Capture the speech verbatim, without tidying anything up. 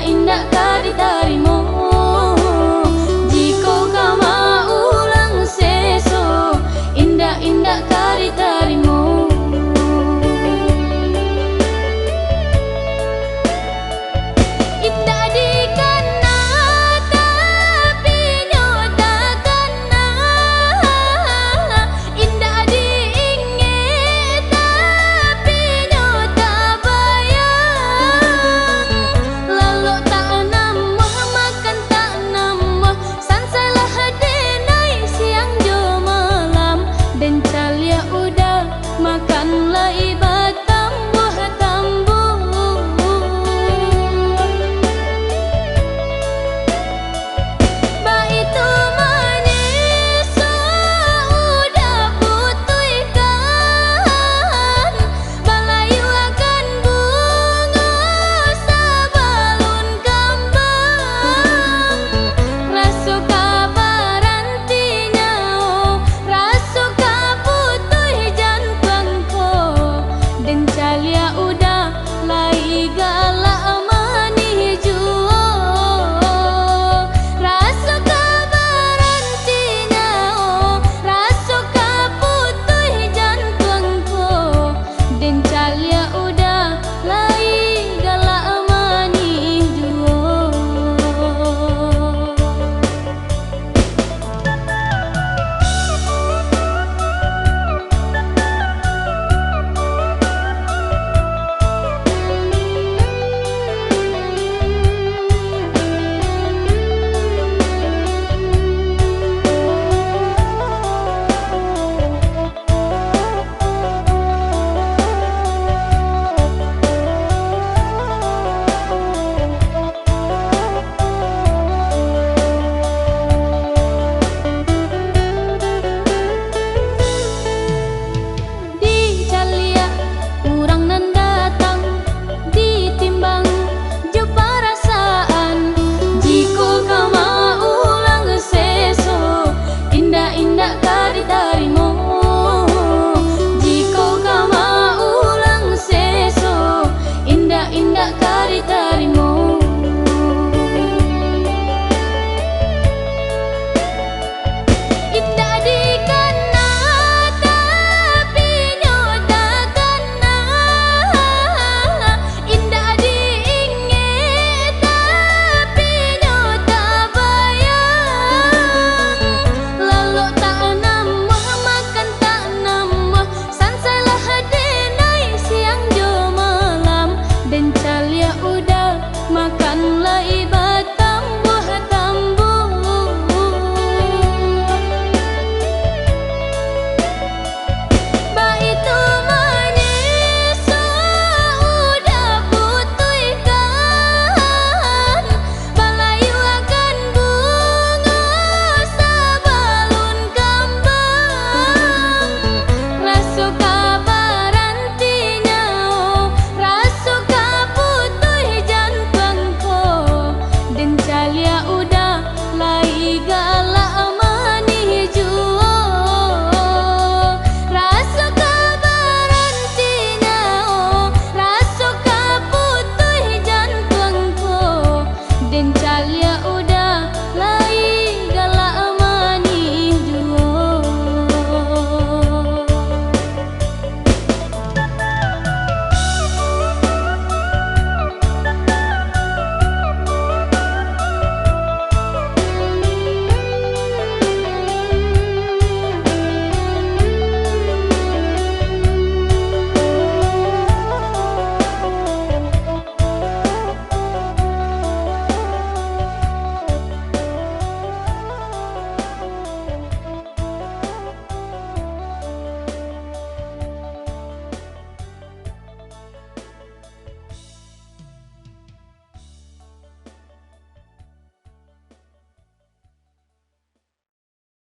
Indak ka ditarimo, jikok ka maulang seso, indak, indak ka ditarimo. Indak dikana, tapi nyo takana. Indak diingek, tapi nyo tabayang. Lalok tak namuah, makan tak namuah, sansai lah denai siang jo malam. Den caliak uda, makan lai batambuah-tambuah. Baitu manis, uda putuihkan, balayuakan bungo sabalun kambang. Raso ka baranti nyawo, raso ka putuih jantuang ko, den caliak uda lai galak manih juo. Raso ka baranti nyawo, raso ka putuih jantuang ko, den caliak uda lai galak manih juo. Dicaliak urang nan datang, ditimbang jo parasaan. Jikok ka maulang seso, indak, indak ka ditarimo. Jikok ka maulang seso, indak, indak ka ditarimo. Indak dikana, tapi nyo takana. Indak diingek, tapi nyo tabayang. Lalok tak namuah, makan tak namuah, sansai lah denai siang jo malam. Den caliak uda, makan lai